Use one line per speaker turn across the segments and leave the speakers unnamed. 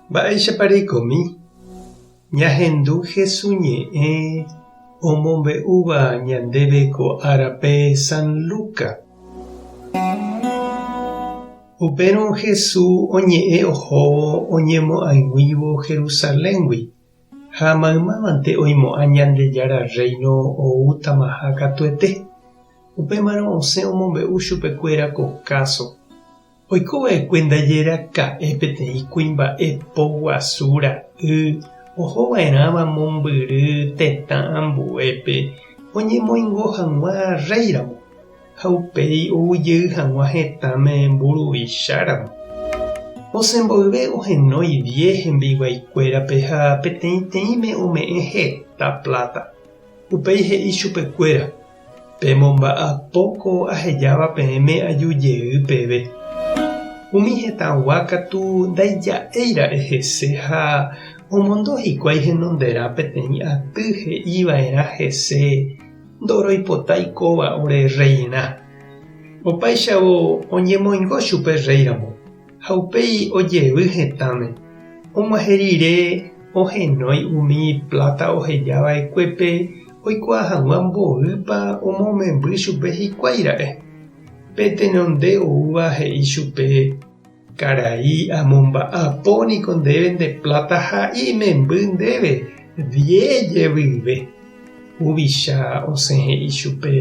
Mba'éichapa reikomi? Ñahendu Hesu ñe'ẽ omombe'úva ñandéve ko árape San Luca. Upérõ Hesu oñe'ẽ ohóvo oñemo'ag̃uívo Jerusaléngui, ha maymávante oimo'ã Ñandejára Rréino oútamaha katuete. Upémarõ osẽ omombe'u chupekuéra ko káso. Oiko va'ekue ndaje raka'e peteĩ kuimba'e poguasu ra'y oho va'erãva mombyry tetã ambuépe oñemoingo hag̃ua rréiramo ha upéi ou jey hag̃ua hetãme mburuvicháramo. Osẽ mboyve ohenói die hembiguaikuérape ha peteĩteĩme ome'ẽ heta pláta. Upéi he'i chupekuéra, Pemomba'apo ko ahejáva peẽme aju jey peve. Umi hetãgua katu ndaija'éi ra'e hese ha omondo hikuái henonderã peteĩ aty he'i va'erã hese ndoroipotái kóva ore rreirã. Opáichavo oñemoingo chupe rréiramo ha upéi ojevy hetãme. Og̃uahẽ rire ohenói umi pláta oheja va'ekuépe oikuaa hag̃ua mboýpa omomemby chupe hikuái ra'e. Pe tenonde oúva he'i chupe, Karai, amomba'apo niko ndéve nde pláta ha imemby ndéve die jevyve. Huvicha osẽ he'i chupe,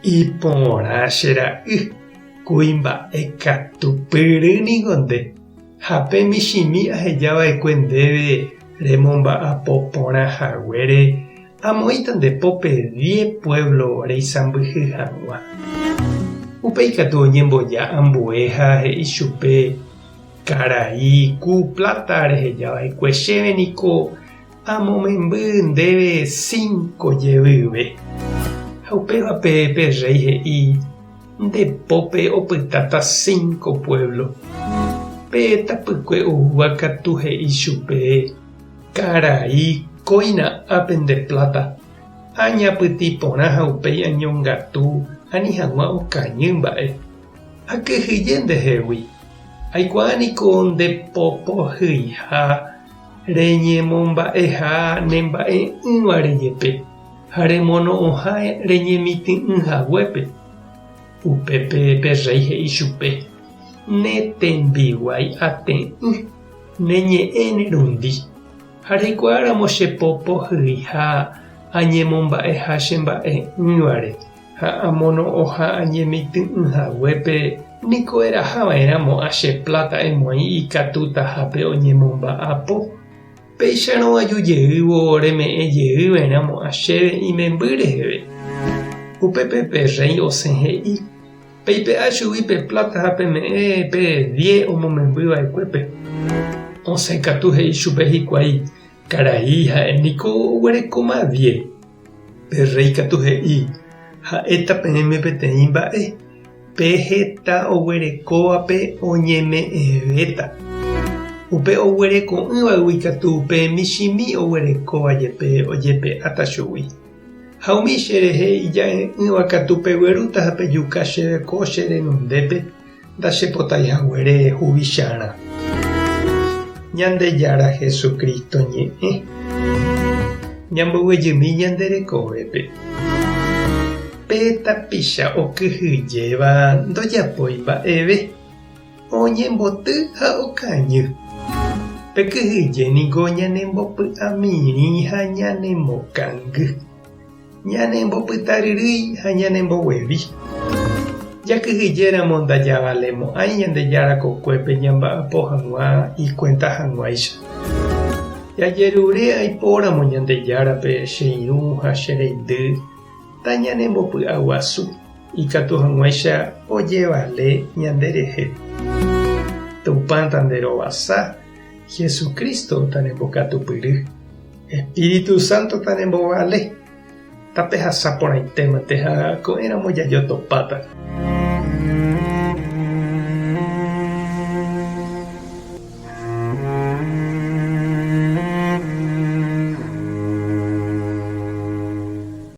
Iporã che ra'y, kuimba'e katupyry niko nde, ha pe michĩmi aheja va'ekue ndéve Remomba'apo porã haguére amoĩta nde pópe die puévlo reisãmbyhy hag̃ua. Upéi katu oñemboja ambue ha he'i chupe, Karai, ku pláta reheja va'ekue chéve niko amomemby ndéve cinco jevyve. Ha upévape pe rréi he'i, Nde pópe opytáta cinco puévlo. Pe tapykue oúva katu he'i chupe, Karai, kóina ápe nde pláta. Añapytĩ porã ha upéi añongatu ani hag̃ua okañy mba'e. Akyhyje ndehegui. Aikuaa niko nde po pohyiha reñemomba'eha ne mba'e'ỹvare jepe. Ha remono'õha reñemitỹ'ỹ haguépe. Upépe pe rréi he'i chupe, Ne tembiguái ate'ỹ, ne ñe'ẽ ne rundi. Ha reikuaáramo che po pohyiha añemomba'eha che mba'e'ỹvare ha amono'õha añemitỹ'ỹ haguépe, niko eraha va'erã mo'ã che pláta emoĩ ikatutahápe oñemomba'apo. Péicharõ aju jeývo reme'ẽ jey va'erã mo'ã chéve imemby reheve. Upépe pe rréi osẽ he'i, Peipe'a chugui pe pláta ha peme'ẽ pe die omomemby va'ekuépe. Osẽ katu he'i chupe hikuái, Karai, ha'e niko oguerekóma die. Pe rréi katu he'i, Ha'éta peẽme peteĩ mba'e, pe heta oguerekóvape oñeme'ẽvéta. Upe oguereko'ỹvagui katu pe michĩmi oguerekóva jepe ojepe'áta chugui. Ha umi che rehe ija'e'ỹva katu peguerúta ha pejuka chéve ko che renondépe ndachepotái haguére huvicharã. Ñandejára Jesucristo ñe'ẽ ñamboguejymi ñande rekovépe. Pe tapicha okyhyjéva ndojapói mba'eve, oñemboty ha okañy. Pe kyhyje niko ñanembopy'amirĩ ha ñanemokangy. Ñanembopytaryrýi ha ñanemboguevi. Jakyhyjéramo ndajavalemo'ãi Ñandejára kokuépe ñamba'apo hag̃ua ikuénta hag̃uáicha. Jajerure aipóramo Ñandejárape che irũ ha che reindy tañanembopy'aguasu ikatu hag̃uáicha ojevale ñanderehe. Tupã tanderovasa, Jesucristo tanembokatupyry. Espíritu Santo tanembovale, tapehasa porãitémante ha ko'ẽramo jajotopáta.